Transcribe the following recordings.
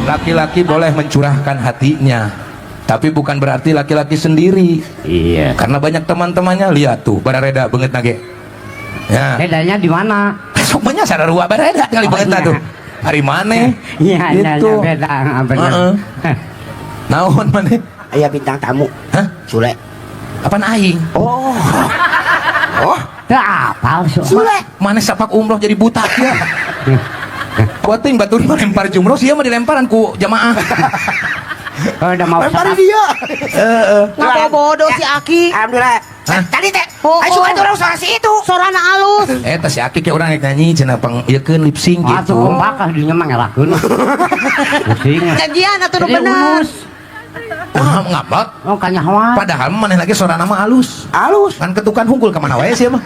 Laki-laki boleh mencurahkan hatinya, tapi bukan berarti laki-laki sendiri. Iya. Karena banyak teman-temannya, lihat tuh, barareda beungeut nage. Ya. Bedanya di mana? Sok banyak sararua barareda kali Oh, beungeut iya. tuh. Hari maneh. Iya, Gitu. iya, beda, bener. Heeh. Naon maneh? Aya bintang tamu. Hah? Sule. Apaan aing? Oh. Oh, Teu apal so. Sule. Maneh sapak umroh jadi buta ya. Kuating batur melempar jumroh sia mah dilemparan ku jamaah. Oh, udah mau Lempar sarap. dia. Heeh. Ngapa bodoh si Aki? Alhamdulillah. Hah? Tadi teh, Oh, ayo oh. suka orang suara si itu. Sorana alus. Eta si Aki kayak orang rek nyanyi cenah pang ieukeun lip sync Atuh gitu. kompak ah dinya mah ngerakeun. Pusing. Janjian atuh nu Jadi bener. unus. Wah, ngabak. Oh, kanyahoan. Padahal maneh lagi sorana mah alus. Halus. Kan ketukan hungkul ka mana wae sia mah.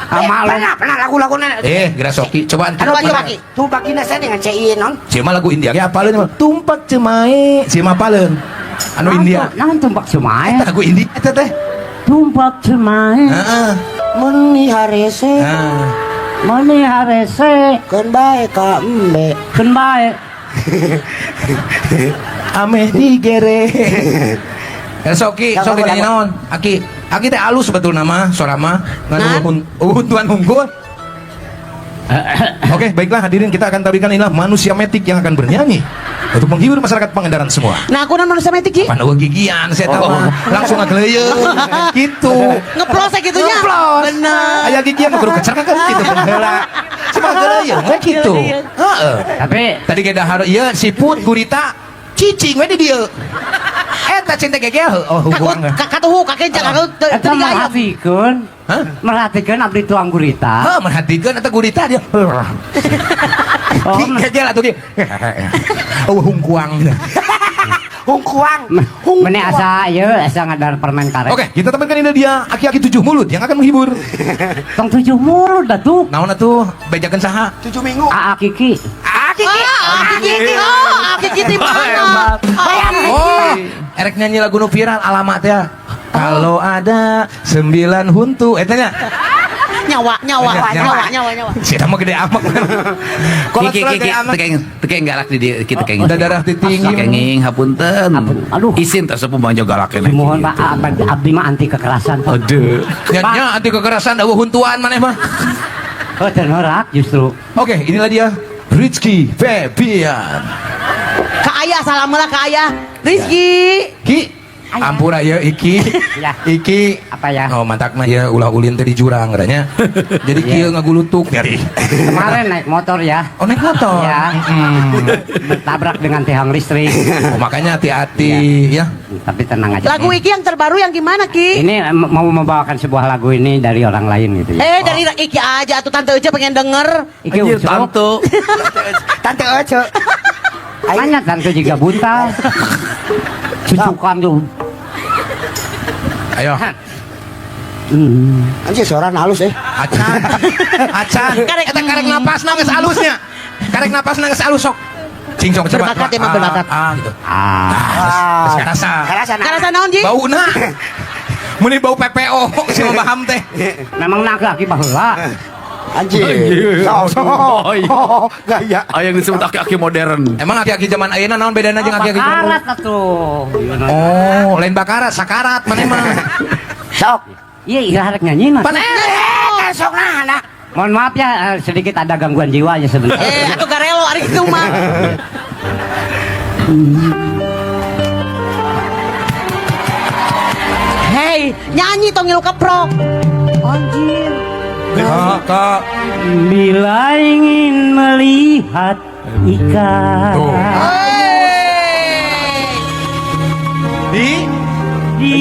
Ah, malu. Pernah, pernah lagu-lagu Eh, geura soki cobaan. Coba, coba, Ki. Tumpak kina saya dengan CI non. Sia mah lagu India ge apaleun mah. Tumpak cemae, sia mah apaleun. Anu India. Naon tumpak cemae? Eta lagu India eta teh. Tumpak cemae. Heeh. Meni harese Nah. Meni harese keun bae ka embe. keun bae. Ameh digere. Eh soki, Lagu, soki lagu, nyanyi lagu. naon? Aki, Aki teh alus betul nama, suara mah. Nah. Ngan tuan unggul. Oke, baiklah hadirin, kita akan tampilkan inilah manusia metik yang akan bernyanyi untuk menghibur masyarakat Pangandaran semua. Nah, aku manusia metik Ki. Pan eueuh gigian saya tahu mah. Langsung ngageleyeun gitu. Ngeplos ya gitunya. Ngeplos. Bener. Aya gigian mah kudu kecer kan gitu heula. Cuma ngageleyeun we gitu. Heeh. Tapi Tadi ge dahar ieu siput gurita cicing we di dieu. Eta cinta gegel. Oh, Kakut hubungan. katuhu kakenca kakut teu eta teu digayem. merhatikeun. Hah? Merhatikeun abdi tuang gurita. Hah, merhatikeun eta gurita dia. Oh, Gegel atuh ge. Oh, hungkuang. Hungkuang. Mene asa ieu asa ngadar permen karet. Oke, kita tampilkan ini dia aki-aki tujuh mulut yang akan menghibur. Tong tujuh mulut atuh. Naon atuh bejakeun saha? 7 minggu. Aa Kiki. Ah, Kiki. Ah, Aki Kiki. Oh, Aki Kiki mana? Oh, erek nyanyi lagu nu viral alamat ya. Kalau ada 9 huntu, eta nya. Nyawa, nyawa, Nyawa. nyawa, nyawa, nyawa. Si eta mah gede amat. Kiki, Kolesterol Kiki, gede amat. tekeng, tekeng galak di dieu, kita kenging. Udah darah tinggi. Kenging, hapunten. Hapunten. Aduh. Isin teh sepuh manja galak keneh. Mohon Pak, abdi mah anti kekerasan. Pak. Aduh. Nya nya anti kekerasan eueuh huntuan maneh mah. Oh, teu norak justru. Oke, inilah dia Rizky Febian. Ka ayah salam lah ka ayah. Rizky. Ki, ampura ya Iki. Ya. Iki. Apa ya? Oh, mantak mah ya ulah ulin teh di jurang katanya. Jadi kieu ngagulutuk nyari. Kemarin naik motor ya. Oh, naik motor. Ya. Bertabrak dengan tiang listrik. Oh, makanya hati-hati ya. Tapi tenang aja. Lagu Iki yang terbaru yang gimana Ki? Ini mau membawakan sebuah lagu ini dari orang lain gitu ya. Eh dari Iki aja tuh Tante Ece pengen denger. Iki Anjir, ucuk. tante. Tante Oce. Makanya tante juga buntal. Cucukan tuh. Ayo. Anjir suara halus eh. Acan. Acan. Karek. Eta karek napasna geus alusnya. Karek napasna geus alus sok. Cing sok coba. Berbakat emang, Ah, berbakat. Ah, gitu. Ah. Geus karasa. Karasa nah. Karasa naon Ji? Bauna. Meni bau PPO si Baham teh. Memang nak laki baheula. Anjir. Anjir. So, Oh, iya. Oh, gaya. Ah, yang disebut aki-aki modern. Emang aki-aki zaman ayeuna naon bedana jeung aki-aki zaman dulu? Bakarat atuh. Oh, lain bakarat, sakarat maneh mah. Sok. Iya, iya harek nyanyi mah. Pan Eh, sok nah, nah. Mohon maaf ya, sedikit ada gangguan jiwa ya sebenarnya. Eh, atuh garelo ari kitu mah. Hei, nyanyi tong ngilu keprok. Anjir. Kak, Bila ingin melihat ikan Tuh. Hey. Di di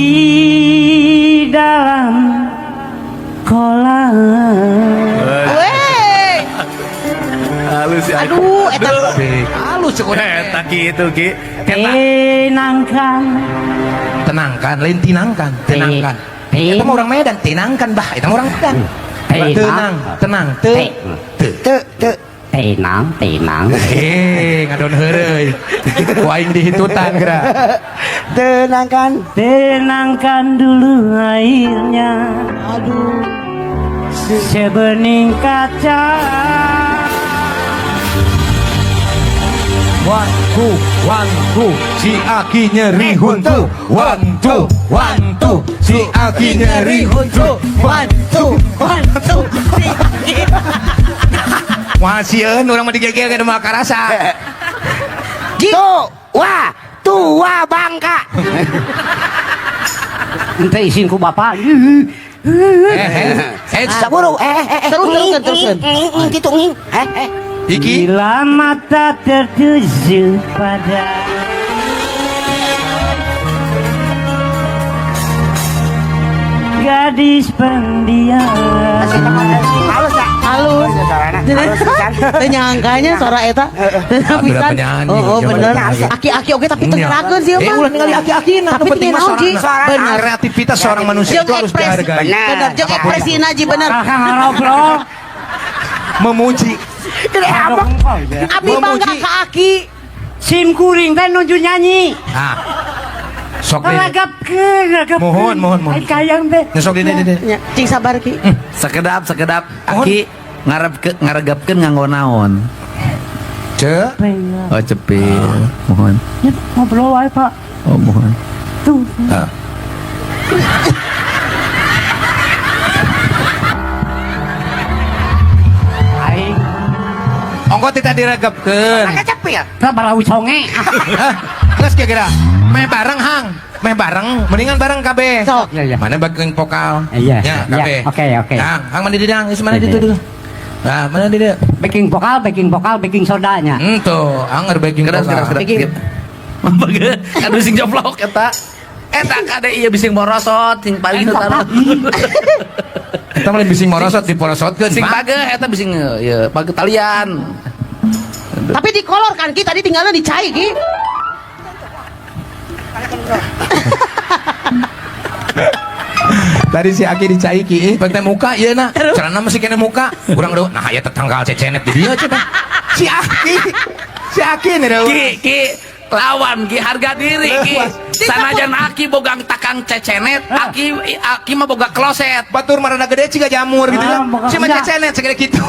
dalam kolam. Wey. Halus ya. Aduh, eta halus cek urang teh. Eta kitu Ki. Tenangkan. Tenangkan, lain tinangkan, tenangkan. Te- Eta mah orang Medan, tenangkan bah, eta mah orang Medan. Tenang. Tenang, tenang, te, te. Te, te. Tenang, tenang. Eh, ngadon heureuy. Ku aing dihitutan geura. Tenangkan. Tenangkan dulu airnya. Aduh. Sebening kaca. Wow. One, two, one, two. Si Aki nyeri huntu. One, two, one, two. Si Aki nyeri huntu. One, two, one, two, three. Wah, sieun urang mah digegel ke moal karasa. Ji, Tuh, wah, tua bangka. Ente izin ku bapak. Eh, eh, Saburu, eh. Terus, teruskan, teruskan. Nging, gitu nging. Eh. Iki Bila mata tertuju pada gadis pendiam. Halus ya. Halus. Suarana. Halus pisan. Teu nyangkanya suara eta. Teu Beda penyanyi, Oh, oh siapa bener. penyanyi. Aki-aki oke tapi teu Iya. ngerakeun sih Eh, mah. ulah ningali aki-aki nah, Tapi nu penting mah naon, Ji? suarana. Bener. Kreativitas seorang manusia Jeung itu harus ekspresi. dihargai. Benar. Bener, jeung ekspresina Ji bener. Kakak ngobrol. Memuji. Gede apa? Abi bangga Memuji. ka Aki. Sim kuring teh nuju nyanyi. Ah. Sok deh. Ragapkeun, ragapkeun. Mohon, mohon, mohon. Ai kayang teh. Ya, sok deh, deh, deh. Nya, cing sabar Ki. Sekedap, sekedap. Aki ngarep ke ngaregapkeun nganggo naon? Ce. Oh, cepil. Mohon. Ya, ngobrol wae, Pak. Oh, mohon. Tuh. Ah. Aing Ongko tidak diregepkeun. Pakai cepil. teh barau songe. Hah? Geus kira-kira. Meh bareng hang. Meh bareng, mendingan bareng kabeh. Sok. Iya, iya. Mana backing vokal? Iya, Ya, iya. kabeh. Oke, oke. Hang, hang mana di dang? Mana di Iya, itu dulu. Nah, mana di dia? Baking vokal, baking vokal, baking sodanya. Tuh, anger backing Keras, vokal. keras, keras. Bikin. Kan bising joplok eta. Eta kade ieu bising morosot, sing paling nu taruh. Kita mulai bising morosot diporosotkeun, Sing Pak. pageh eta bising ieu pageh talian. Tapi dikolor kan Ki tadi tinggalnya di cai Ki. Tadi si Aki dicai ki, pakai muka ieu na. Celana masih kena muka. Urang deui, nah ya tetanggal cecenet di dieu coba. Si Aki. Si Aki nih deui. Ki, ki lawan ki harga diri ki. Sanajan Aki boga takang cecenet, Aki Aki mah boga kloset. Batur marana gede ciga jamur gitu Ah, ya. boga Si mah enggak. cecenet segede kitu.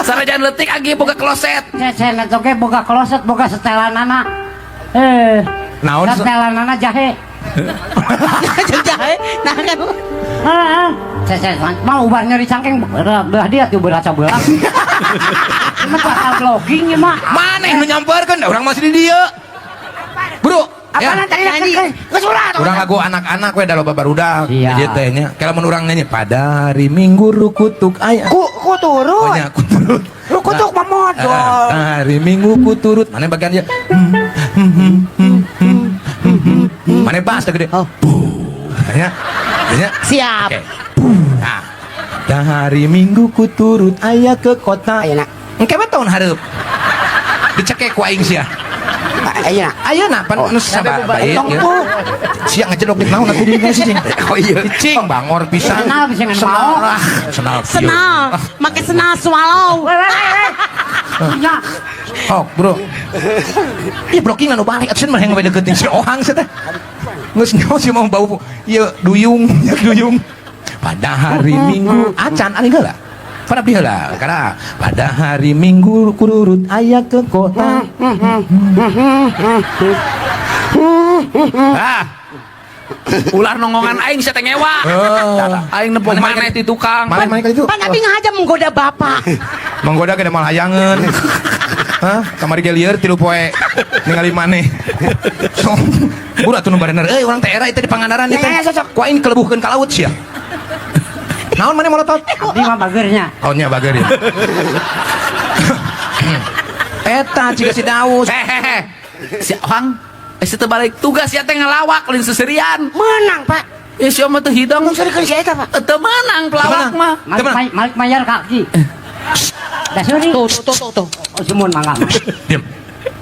Sanajan leutik Aki boga kloset. Cecenet oge boga kloset, boga setelanana. Eh, Naon? Setelanana jahe. Jeung jahe. Nah kan. Heeh. Cecenet mah ubar nyeri cangkeng belah dia tuh beraca belang. Ini bakal vlogging ya mah. Maneh nu nyamperkeun, urang masih di dieu. Bro, Apa ya. nanti Nyanyi. ke surat. Urang lagu anak-anak we da loba barudak. Iya. Ieu teh nya. Kalau mun urang nyanyi pada hari Minggu rukutuk aya. Ku turut. Oh nya ku turut. Lu kutuk mah modal. Ah, hari Minggu ku turut. Mana bagian dia? Mana bass teh gede. Oh. Ya. Ya. Siap. Oke. Nah, dah hari Minggu ku turut ayah ke kota. Ayeuna. Engke we tahun hareup. Dicekek ku aing sia. Ayeuna. Ayeuna pan Oh. nu sabar baik Tong ya. tuh. Sia ngejedok di naon atuh di sih cing. Oh iya. Cing bangor pisan. Senal bisa ngan Senal. mau. Ah, Senal. kieu. Senal, make senal swallow. Ya, Oh, bro. Iya blocking anu balik atuh mah yang deketin si Ohang sia teh. Geus nyaho si mau bau ieu duyung, ya duyung. Pada hari Minggu acan ari heula. Pada abdi heula, karena pada hari Minggu kururut aya ke kota. Ah. Ulah nongongan aing sia teh ngewa. Oh. Aing nempo Mana- maneh ti tukang. Mana mana kali itu? Pan abi ngahaja menggoda bapak. Menggoda ke mal hayangeun. Hah? Kamari ge lieur tilu poe ningali maneh. So, buru atuh nu barener euy urang teh era itu di Pangandaran ieu teh. Ya, ya, cocok. Ku aing kelebuhkeun ka laut sia. Naon maneh molotot? abdi mah bagernya. Oh nya bager ya. Eta ciga si Daus. Hehehe. Si Ohang eh si teu balik tugas sia teh ngelawak lain seserian. Menang, Pak. Ya si Oma teu hidung. Mun serikeun si eta, Pak. Teu menang pelawak Teu menang. mah. Malik, Teman. malik mayar kaki. Dah suri. Tuh, tuh, tuh, tuh. Oh, sumun mangga. Diam.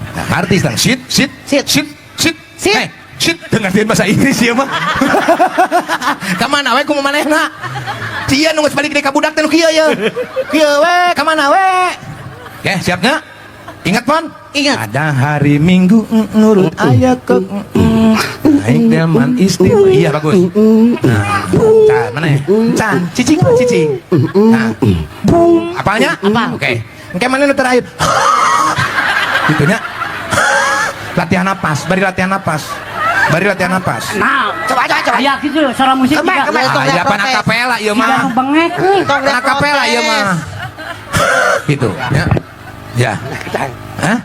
Nah, artis dang sit sit Sit. sit sit Sit. Hey, sit teu ngartieun bahasa Inggris ieu mah. Ka mana we kumaha manehna? Cia nu geus balik deui ka budak teh nu kieu ye. Kieu we ka mana we? Oke, siap nya? Ingat Pon? Ingat. Ada hari Minggu nurut ayah ke naik delman istimewa. Iya bagus. Nah, can mana ya? Can, cicing lah cicing. Nah, boom. Apanya? Apa? Oke. Oke, mana nu terakhir? Gitunya. Latihan napas, bari latihan napas. Bari latihan napas. Nah, Coba coba coba. aya kitu suara musik Kemana, juga. kemana? Tong Ah, ya pan protes. akapela ieu Jiga mah. nu bengek euy. Tong Pan akapela ieu mah. Gitu, ya. Ya. Hah?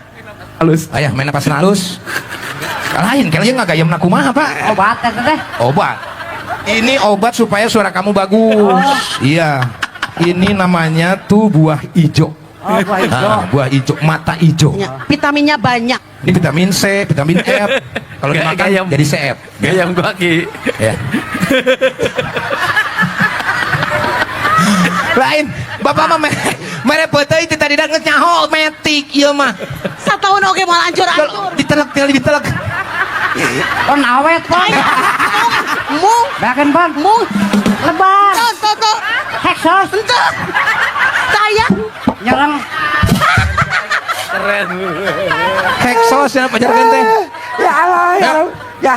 Halus. Ayah main napas halus. Lain kayaknya nggak gayem kumaha, Pak. Obat eta teh. Obat. Ini obat supaya suara kamu bagus. Iya. Ini namanya tuh buah ijo. Oh, buah ijo. Ah, buah ijo, mata ijo. Ya, vitaminnya banyak. Ini vitamin C, vitamin F. Kalau Kayak dimakan gayam. jadi CF. Gayam gua Ki. Ya. Lain, bapak mah mere peuteuy teh tadi geus nyaho metik ieu mah. Satahun oge moal ancur-ancur. Ditelek tinggal ditelek. Pon awet pon. Mung, Bakeun pon. mung. Lebar. Tuh, tuh, tuh. Hexos. Entah. Saya Nyerang. Keren. Hexos ya pajarkeun teh. Ya Allah, ya Allah. Ya.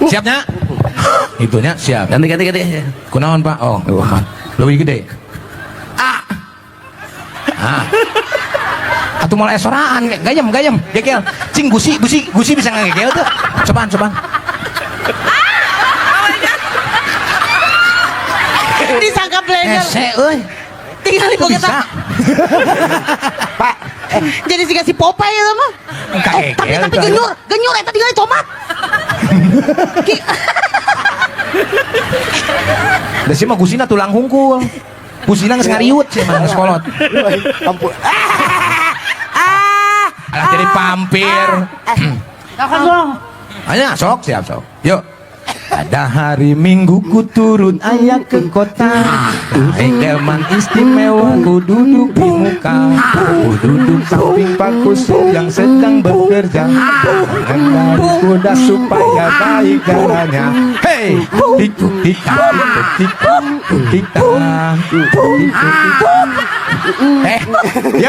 Siapnya? Itunya siap. Ganti ganti ganti. Kunaon, Pak? Oh, lebih gede. Ah. Ah. Atuh moal esoraan gayem gayem gegel. Cing gusi gusi gusi bisa ngegel tuh. Cobaan cobaan. Disangka blender. Ese euy. Tinggal di Bisa. Pak, Jadi siga si Popeye itu mah. Kagegel Tapi tapi itu. genyur, genyur eta tinggal tomat. Ki- Da sih mah gusina tulang hungkul. Gusina geus ngariut sih mah geus kolot. ampun. Ah! Ah! Alah jadi pampir. Kapan lo? Ayo sok siap sok. Yuk. Pada hari Minggu ku turun ayah ke kota. Naik delman istimewa ku duduk di muka. Ku duduk samping Pak Kusir yang sedang bekerja. Mengendari kuda supaya baik jalannya. Hei, tik tik tik tik tik tik tik. Eh, yuk.